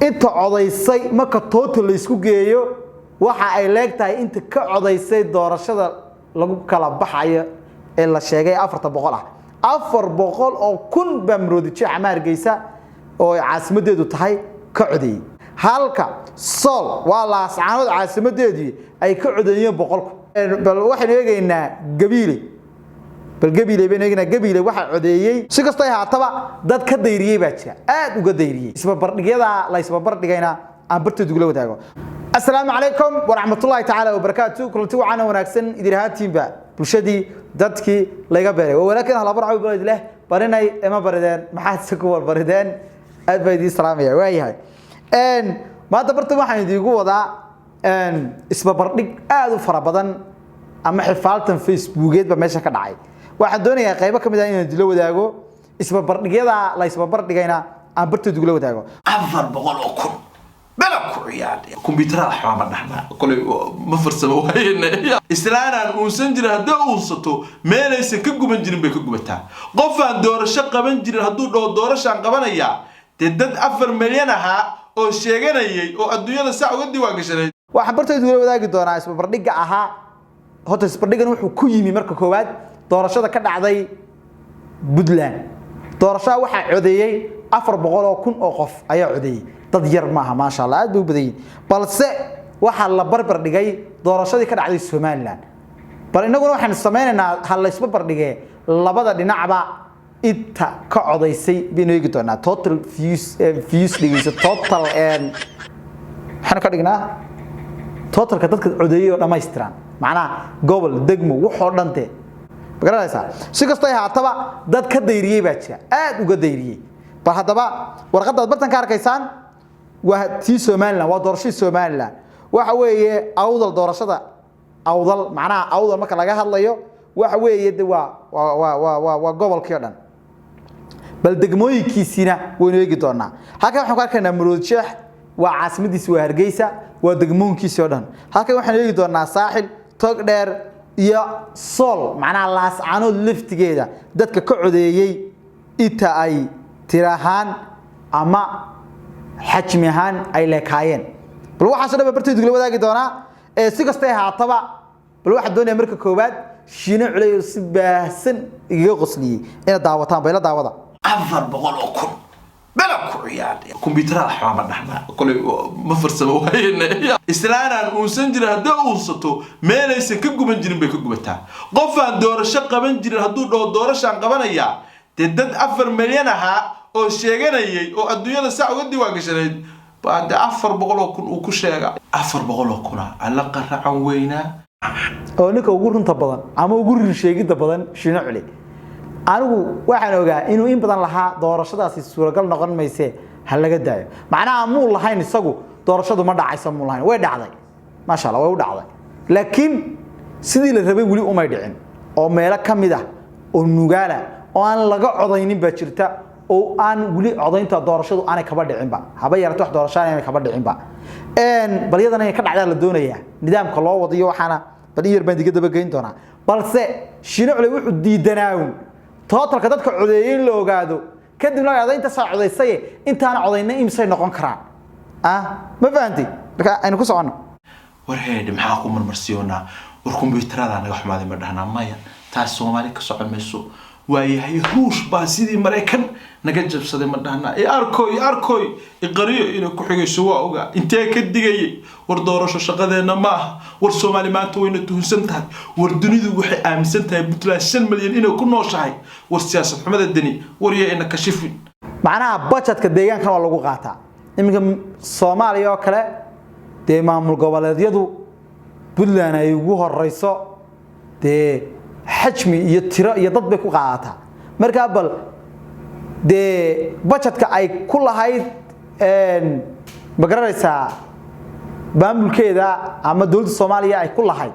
Inta codaysay marka total la isku geeyo, waxa ay leegtahay inta ka codaysay doorashada lagu kala baxayo ee la sheegay 400 ah. 400,000 baa Maroodi Jeex ama Hargeysa oo ay caasimadeedu tahay ka codeeyey, halka Sool, waa Laascaanood caasimadeedii, ay ka codeeyeen 100,000. Bal waxaynu eegaynaa Gabiile, bal Gabiile baynu eegaynaa. Gabiile waxaa codeeyey, si kastoo ay haataba, dad ka dayriyey baa jira, aad uga dayriyey. Isbarbardhigyada la isbarbardhigayna aan barteed ugula wadaago. Asalaamu calaykum waraxmatullaahi tacaala wabarakaatu. Kulanti wacaana wanaagsan idin ahaantiinba, bulshadii dadkii laga beeray waa walaakin halabar cawi leh barinay ema barideen, maxaad se ku warbarideen? Aad baa idiin salaamaya. Waayahay, maanta barta waxaan idiigu wadaa isbarbardhig aad u fara badan ama xifaaltan Facebookeed ba meesha ka dhacay. Waxaan doonayaa qaybo ka mid ah inaan idinla wadaago, isbarbardhigyada la isbarbardhigayna aan barteed ugula wadaago. 400,000 bela ku ciyaadhay, kombyuutarada waxbaa ma dhahnaa, kolay ma farsamo waayene. Islaanaan uunsan jirin haddii uunsato, meelaysan ka guban jirin bay ka gubataa. Qofaan doorasho qaban jirin hadduu dhaho doorashaan qabanayaa, dee dad 4 milyan ahaa oo sheeganayay oo adduunyada saa uga diiwaan gashanay. Waxaan barteed ugula wadaagi doonaa isbarbardhigga ahaa. Horta isbarbardhiggan wuxuu ku yimi marka koowaad doorashada ka dhacday Puntland. Doorashada waxaa codeeyey 400,000 oo qof ayaa codeeyey. Dad yar maaha, maasha Allah, aad bay u badan yihin. Balse waxaa la barbar dhigay doorashadii ka dhacday Somaliland. Bal innaguna waxaynu samaynaynaa ha la isbarbar dhigee, labada dhinacba inta ka codaysay baynu eegi doonaa. Total views, views dhigayso, total waxaanu ka dhignaa totalka dadka codeeyey oo dhammaystiran, macnaha gobol, degmo, waxoo dhan dee ma garanaysaa. Si kastoo ay haataba, dad ka dayriyey baa jira, aad uga dayriyey. Bal haddaba warqaddaad bartan ka arkaysaan waa tii Somaliland, waa doorashadii Somaliland. Waxa weeye Awdal, doorashada Awdal. Macnaha Awdal marka laga hadlayo, waxa weeye de waa gobolkii o dhan. Bal degmooyinkiisiina waynu eegi doonaa. Halkan waxaan ku arkaynaa Maroodi Jeex, waa caasimadiisi, waa Hargeysa, waa degmooyinkiisii o dhan. Halkan waxaan eegi doonaa Saaxil, Togdheer iyo Sool, macnaha Laascanood laftigeeda, dadka ka codeeyey inta ay tirahaan ama xajmi ahaan ay leekaayeen. Bal waxaaso dhan ba bartaydu kula wadaagi doonaa. Ee si kastay haataba, bal waxaan doonaya marka koowaad Shiine Culey oo si baahsan igaga qosliyey inaad daawataan. Bayla daawada. 400,000 bela ku ciyaadhay, kombyuutarada waxbaa ma dhahnaa, kolay ma farsamo waayene. Islaanaan uunsan jirin haddii uunsato, meelaysan ka guban jirin bay ka gubataa. Qofaan doorasho qaban jirin hadduu dhaho doorashaan qabanayaa, dee dad 4 milyan ahaa oo sheeganayay oo adduunyada saa uga diiwaan gashanayd baa dee 400,000 uu ku sheega. 400,000 alla qaracan weynaa. Oo ninka ugu runta badan ama ugu run sheegidda badan, Shiine Culey. Anigu waxaan ogaa inuu in badan lahaa doorashadaasi suuragal noqon mayse, ha laga daayo. Macnaha muu lahayn isagu doorashadu ma dhacayso, muu lahayn. Way dhacday, maasha Allah, way u dhacday, laakiin sidii la rabay weli umay dhicin, oo meelo ka mid ah oo nugaala oo aan laga codaynin baa jirta, oo aan weli codaynta doorashadu aanay kaba dhicinba, haba yarata wax doorasho aanay kaba dhicinba. Bal iyadana inay ka dhacdaa la doonayaa, nidaamka loo wadayo. Waxaana bal in yar baan diga dabageyn doonaa. Balse Shiine Culey wuxuu diidanaawun totalka dadka codeeyey in la ogaado, kadibna la dhahdo intaasaa codaysaye, intaana codayna imisay noqon karaan. Ah, ma fahantay? Marka aynu ku soconno. War heedhe, maxaa ku marmarsiyoonaa? War kombyuutarada naga xumaaday ma dhahnaa? Maya, taas Soomaali ka socon mayso. Waayahay, Ruush baa sidii Maraykan naga jabsaday ma dhahnaa? I arkoy, arkoy, iqariyo inay ku xigayso waa ogaa. Intee ka digayay? War doorasho shaqadeenna ma aha. War Soomaali maanta wayna tuhunsan tahay. War dunidu waxay aaminsan tahay Puntland 5 milyan inay ku nooshahay. War siyaasad xumada Deni, war yaa ina kashifin. Macnaha budgetka deegaankan waa lagu qaataa. Iminka Soomaaliya oo kale dee maamul goboleedyadu, Puntland ay ugu horeyso, dee xajmi iyo tiro iyo dad bay ku qaadataa. Markaa bal dee budgetka ay ku lahayd, ma garanaysaa, maamulkeeda ama dowladda Soomaaliya ay ku lahayd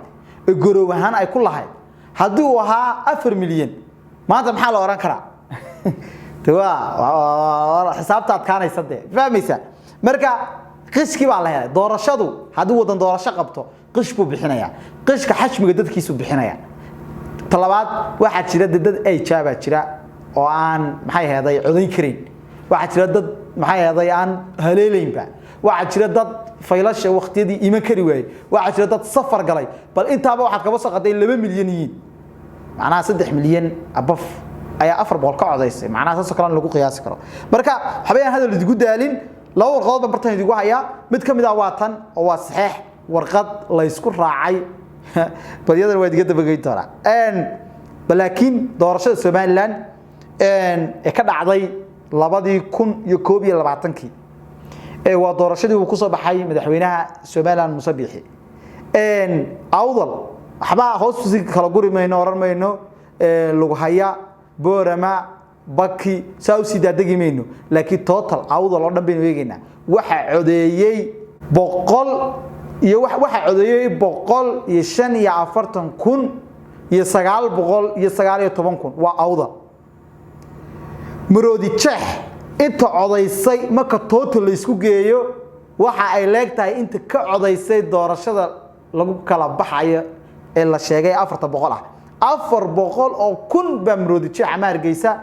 ee goroob ahaan ay ku lahayd, haddii uu ahaa 4 milyan, maanta maxaa la oran karaa? De waa xisaabta adkaanaysa dee, fahmaysa? Marka qishkii baa la helay. Doorashadu haddii wadan doorasho qabto, qish buu bixinayaa, qishka xajmiga dadkiisuu bixinaya. Talabaad, waxaa jira de dad ajaabaa jira oo aan maxay heeday codayn karin. Waxaa jira dad Maxay ahaday, aan haleelaynba. Waxaa jira dad faylasha waqtiyadii iman kari waayey, waxaa jira dad safar galay. Bal intaaba waxaad kaba soo qaday 2 milyan yihiin, macnaha 3 milyan abaf ayaa 400 ka codaysay, macnaha saasoo kalena lagu qiyaasi karo. Marka waxbayaan hadal idigu daalin. Laba warqadood baan bartan idigu hayaa. Mid ka mid ah waa tan oo waa saxeex, warqad la isku raacay. Bal iyadana waa idiga dabageyn doonaa. Laakiin doorashada Somaliland ee ka dhacday 2021-kii waa doorashadii uu kusoo baxay madaxweynaha Somaliland, Muuse Biixi. Awdal waxba hoos si kala guri mayno, oran mayno Lughaya, Boorama, Baki, saa usii daadegi mayno, laakiin total Awdal oo dhan baynu eegaynaa. Waxaa codeeyey boqol iyo, waxaa codeeyey 145,919,000, waa Awdal. Maroodi Jeex inta codaysay marka total la isku geeyo waxa ay leegtahay inta ka codaysay doorashada lagu kala baxayo ee la sheegay 400 ah. 400,000 baa Maroodi Jeex ama Hargeysa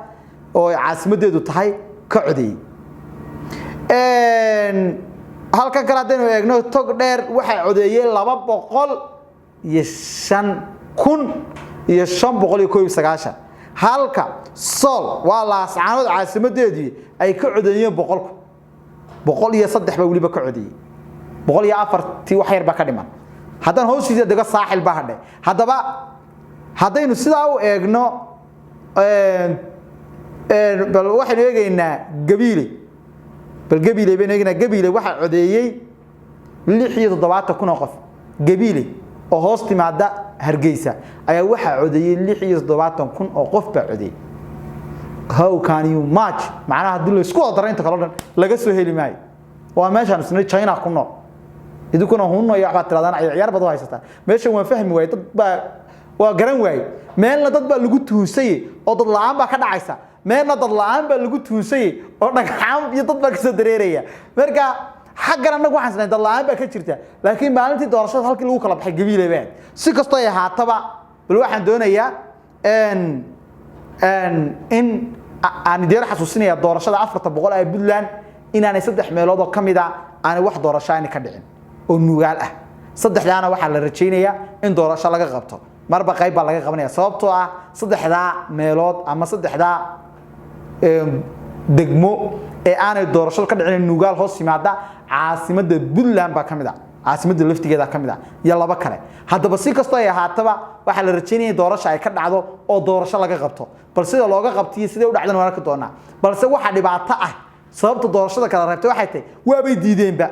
oo ay caasimadeedu tahay ka codeeyey. Halkan kale haddaynu eegno, Togdheer waxaa codeeyey 205,591, halka Sool, waa Laascaanood caasimadeedii, ay ka codeeyeen 100,000, 103 baa weliba ka codeeyey, 104-tii wax yar baa ka dhiman. Haddaan hoostiisa dego, Saaxil baa hadhay. Haddaba haddaynu sidaa u eegno, bal waxaynu eegaynaa Gabiile. Bal Gabiile baynu eegaynaa. Gabiile waxaa codeeyey 76,000 oo qof. Gabiile oo hoos timaada Hargeysa ayaa waxaa codeeyey 76,000 oo qof baa codeeyey. How can you match? Macnaha haddii la isku wada daro inta kale o dhan laga soo heli maayo. Waa meeshaan isna China ku nool, idinkuna hunno iyo waxbaad tirahdaan, ciyaar baad u haysataa. Meeshan waan fahmi waayey, dad baa waa garan waayey. Meelna dad baa lagu tuhunsayey oo dad la'aan baa ka dhacaysa, meelna dad la'aan baa lagu tuhunsayey oo dhagxaan iyo dad baa kasoo dareeraya. Marka xaggan annagu waxaan isnahay dad la'aan baa ka jirta, laakiin maalintii doorashada halkii lagu kala baxay Gabiile baa. Si kastoo ay ahaataba, bal waxaan doonayaa in aan idiin xasuusinaya doorashada 400 ee Puntland inaanay saddex meelood oo ka mid a aanay wax doorasho aanay ka dhicin oo Nugaal ah. Saddexdaana waxaa la rajaynayaa in doorasho laga qabto, marba qayb baa laga qabanaya, sababtoo ah saddexdaa meelood ama saddexdaa degmo ee aanay doorashadu ka dhicin Nugaal hoos yimaada, caasimadda Puntland baa ka mid ah, caasimadda laftigeeda ka mid ah iyo laba kale. Haddaba si kastoo ay ahaataba, waxaa la rajaynaya in doorasho ay ka dhacdo oo doorasho laga qabto. Bal sida looga qabtiyo, sidee u dhacdana waan arki doonaa. Balse waxa dhibaato ah, sababta doorashada kala reebtay waxay tahay waabay diideenba,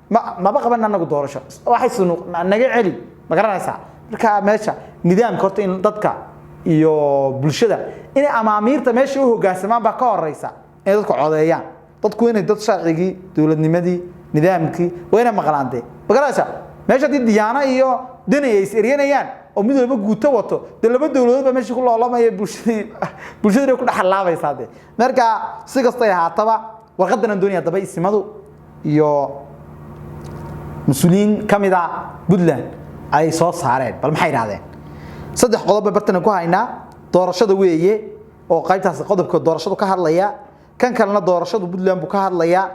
ma maba qaban anagu doorasho, waxay sunu naga celi, ma garanaysaa? Marka meesha nidaamka horta in dadka iyo bulshada inay amaamiirta meesha u hoggaansamaan baa ka horeysa inay dadku codeeyaan. Dadku inay dad sharcigii, dowladnimadii, nidaamkii waa inay maqlaan dee, ma garanaysaa? Meesha haddii Diyaano iyo Deni ay is eryanayaan oo mid walba guuto wato, dee laba dowladood baa meesha ku loolamaya, bulshadii ku dhexalaabaysaa dee. Marka si kastay ahaataba, warqadan aan doonaya daba isimadu iyo mas-uuliyiin ka mid a Puntland ay soo saareen, bal maxay idhahdeen? Saddex qodob bay bartana ku haynaa. Doorashada weeye oo qaybtaas qodobka doorashadu ka hadlaya, kan kalena doorashadu Puntland buu ka hadlayaa.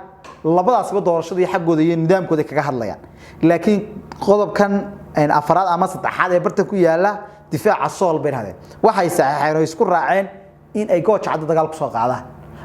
Labadaasba doorashada iyo xaggooda iyo nidaamkooda kaga hadlayaan. Laakiin qodobkan afaraad ama saddexaad ee bartan ku yaala, difaaca Sool bay dhahdeen. Waxay saxeexeen oo isku raaceen in ay Gooja Cadda dagaal kusoo qaadaan.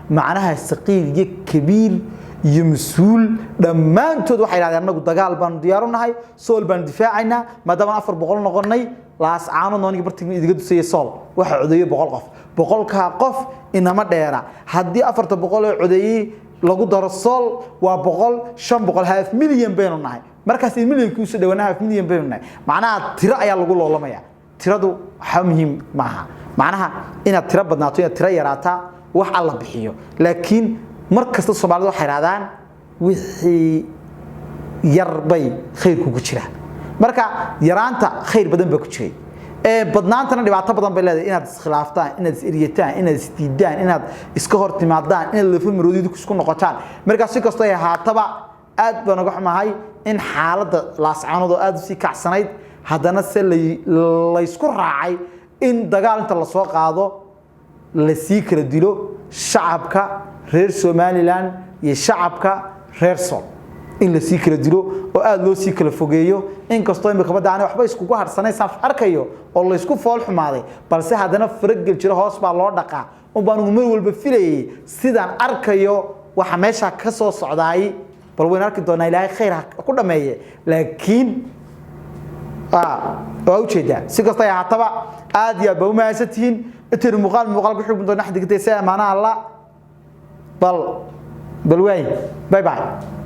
Macnaha saqiir iyo kabiir iyo mas-uul dhammaantood waxay dhahdeen annagu dagaal baanu diyaar u nahay, Sool baanu difaacaynaa, maadaama 400 noqonnay. Laascaanood noonigi bartii idiga dusayay, Sool waxaa codeeyey 100 qof. 100-kaa qof inama dheera. Haddii 400 ee codeeyey lagu daro Sool, waa 100, 500, half million baynu nahay. Markaas milyankii usoo dhawaana, half million baynu nahay. Macnaha tiro ayaa lagu loolamaya. Tiradu waxba muhiim maaha, macnaha inaad tiro badnaato, inaad tiro yaraataa, wax alla bixiyo. Laakiin mar kasta Soomaalida waxay idhahdaan wixii yar bay khayrku ku jiraa. Marka yaraanta khayr badan baa ku jiray, badnaantana dhibaato badan bay leedahay: inaad iskhilaaftaan, inaad is eryataan, inaad isdiidaan, inaad iska hor timaadaan, inaad lafa maroodidu isku noqotaan. Markaa si kastoo ay ahaataba, aad baan uga xumahay in xaaladda Laascaanood oo aad usii kacsanayd haddana se laysku raacay in dagaal inta lasoo qaado lasii kala dilo shacabka reer Somaliland. Iyo shacabka reer Sool in la sii kala dilo oo aada loo sii kala fogeeyo, inkastoo imika badda aanay waxba iskugu harhsanaysaan arkayo oo laysku fool xumaaday, balse haddana faragel jiro hoos baa loo dhaqaa un baan ugu mar walba filayay. Sidaan arkayo waxa meesha ka soo socdaay, bal waynu arki doonaa. Ilaahay khayr ha ku dhameeye. Laakiin waa ujeedaa, si kasta ay ahaataba, aad iyo aad baa u mahadsantihiin. Intaynu muuqaal ku xugmi doona xdigtay si amaanaha la bal waay. Bye bye.